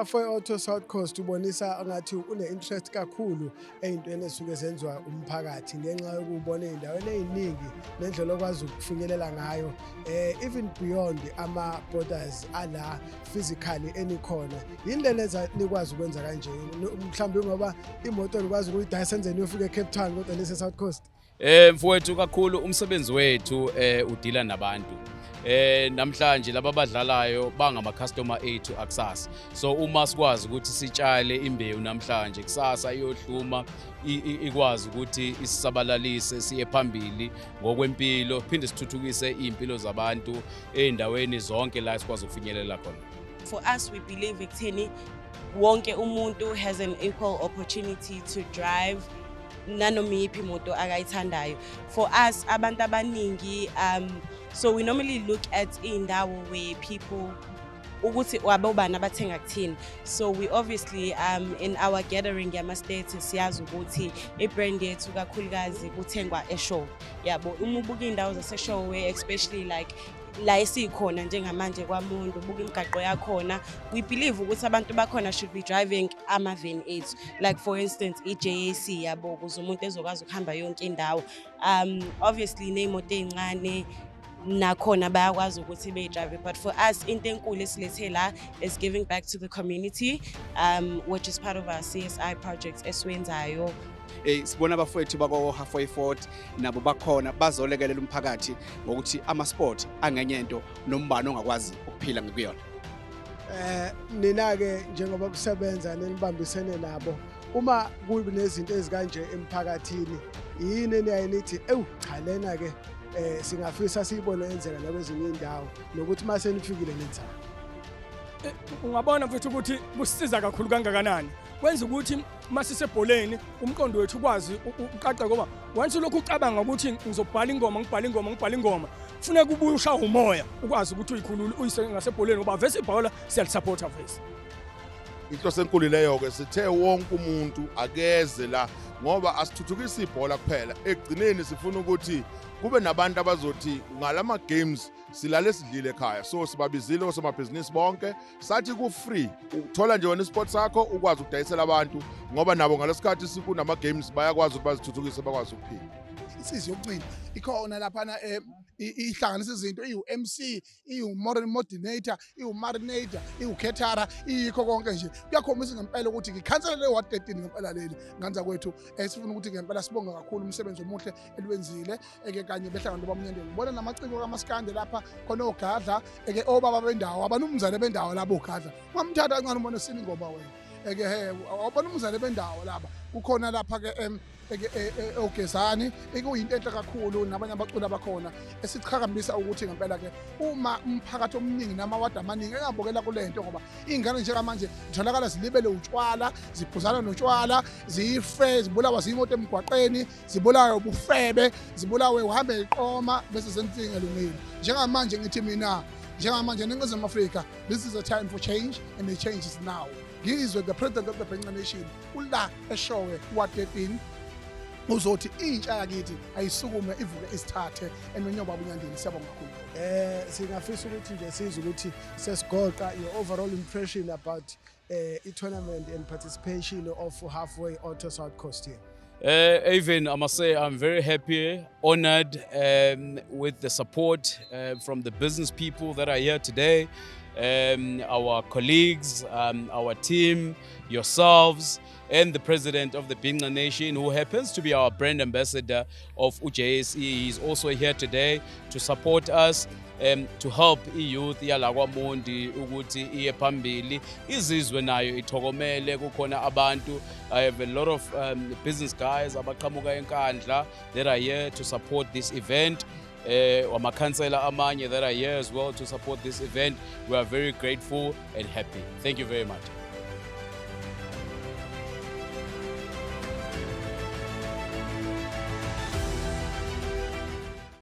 Halfway Auto South Coast ubonisa ngathi une-interest kakhulu ey'ntweni ezisuke zenziwa umphakathi ngenxa yokubona ey'ndaweni ey'ningi nendlela okwazi ukufinyelela ngayo even beyond ama-borders ala physically enikhona. Yini le nenza nikwazi ukwenza kanje? Mhlawumbe ngoba imoto nikwazi ukuyidayisa enzeni uyofika e-Cape Town kodwa nise-South Coast? Mfowethu, kakhulu umsebenzi wethu udila nabantu. Namhlanje laba abadlalayo bangama customer ethu akusasa. So uma sikwazi ukuthi sitshale imbewu namhlanje, kusasa iyohluma, ikwazi ukuthi isisabalalise siye phambili ngokwempilo, phinde sithuthukise impilo zabantu eindaweni zonke la sikwazi ukufinyelela khona. For us, we believe ekutheni wonke umuntu has an equal opportunity to drive nanoma iyiphi imoto akayithandayo. For us, abantu abaningi, so we normally look at iy'ndawo where people ukuthi wabobani abathenga kuthini. So we obviously, in our gathering yama-status, siyazi ukuthi i-brand yethu kakhulukazi kuthengwa eShowe, yabo. Uma ubuka iy'ndawo zaseShowe, especially like la esikhona njengamanje kwaMondo, ubuka imigaqo yakhona, we believe ukuthi abantu bakhona should be driving ama-van ethu, like for instance i-JAC, yabo, ukuze umuntu ezokwazi ukuhamba yonke indawo. Obviously ney'moto ey'ncane nakhona bayakwazi ukuthi beyi-drive, but for us into enkulu esilethe la is giving back to the community, which is part of our CSI project esiwenzayo. Sibona abafowethu bako Halfway Ford nabo bakhona bazolekelela umphakathi ngokuthi ama sport angenye into nombani ongakwazi ukuphila ngikuyona. Nina ke njengoba kusebenza nenibambisene nabo, uma kunezinto ezikanje emphakathini, yini eniyaye nithi, "Ewu cha, lena ke singafisa siyibone yenzeka nakwezinye indawo," nokuthi mase nifikile nenzani? Ungabona mfethu ukuthi kusisiza kakhulu kangakanani, kwenza ukuthi masisebholeni umqondo wethu ukwazi uqaqe, ngoba once ulokhu ucabanga ukuthi ngizobhala ingoma, ngibhala ingoma, ngibhala ingoma, kufuneka ubuye ushawe umoya ukwazi ukuthi uyikhulule uyise ngasebholeni, ngoba vese ibhola siyalisupporta vese. Inhloso enkulu leyo-ke, sithe wonke umuntu akeze la ngoba asithuthukisi ibhola kuphela. Ekugcineni sifuna ukuthi kube nabantu abazothi ngalama games silale sidlile ekhaya. So sibabizile osomabhizinisi bonke, sathi ku-free, uthola nje wena isport sakho ukwazi ukudayisela abantu, ngoba nabo ngalesikhathi sikunama games bayakwazi ukuthi bazithuthukise, bakwazi ukuphila. Insizwa yokuncina ikhona laphana, ihlanganisa izinto, iwu-MC, iwu-moderator, iwu-marinator, iwu-caterer, iyikho konke nje. Kuyakhombisa ngempela ukuthi ngikhansela le ward 13 ngempela leli nganza kwethu. Sifuna ukuthi ngempela sibonge kakhulu umsebenzi omuhle eliwenzile eke kanye behlangano bamnyandeni. Ngibona namaciko kamaskande lapha khona, ogadla eke obaba bendawo, abanumzane bendawo labo ogadla, ungamthatha kancane ubone sini ingoma wena eke he abanumzane bendawo laba kukhona lapha ke eke ogezani ekuyinto enhle kakhulu nabanye abaculi abakhona esichakambisa ukuthi ngempela ke uma umphakathi omningi namawadi amaningi engabukela kule nto, ngoba iy'ngane njengamanje zitholakala zilibele utshwala, ziphuzana notshwala, zife, zibulawa ziyimoto emgwaqeni, zibulawe ubufebe, zibulawe uhambe iqoma bese zenza ingelungile. Njengamanje ngithi mina, njengamanje eNingizimu Afrika, this is a time for change and the change is now. Ngizwe the president of the Bhinca Nation ula eShowe ward 13 uzothi intsha yakithi ayisukume ivuke isithathe emenyoba bunyandeni. Siyabonga kakhulu. Singafisa ukuthi nje sizwe ukuthi sesigoqa your overall impression about i-tournament and participation of Halfway Auto South Coast here. Avin, I must say I'm very happy, honored with the support from the business people that are here today, our colleagues, our team, yourselves, and the president of the Bhinca Nation, who happens to be our brand ambassador of UJSE. He's also here today to support us, to help i-youth yala kwaMondi ukuthi iye phambili, izizwe nayo ithokomele. Kukhona abantu, I have a lot of business guys abaqhamuka eNkandla that are here to support this event, amakhansela amanye that are here as well to support this event. We are very grateful and happy. Thank you very much.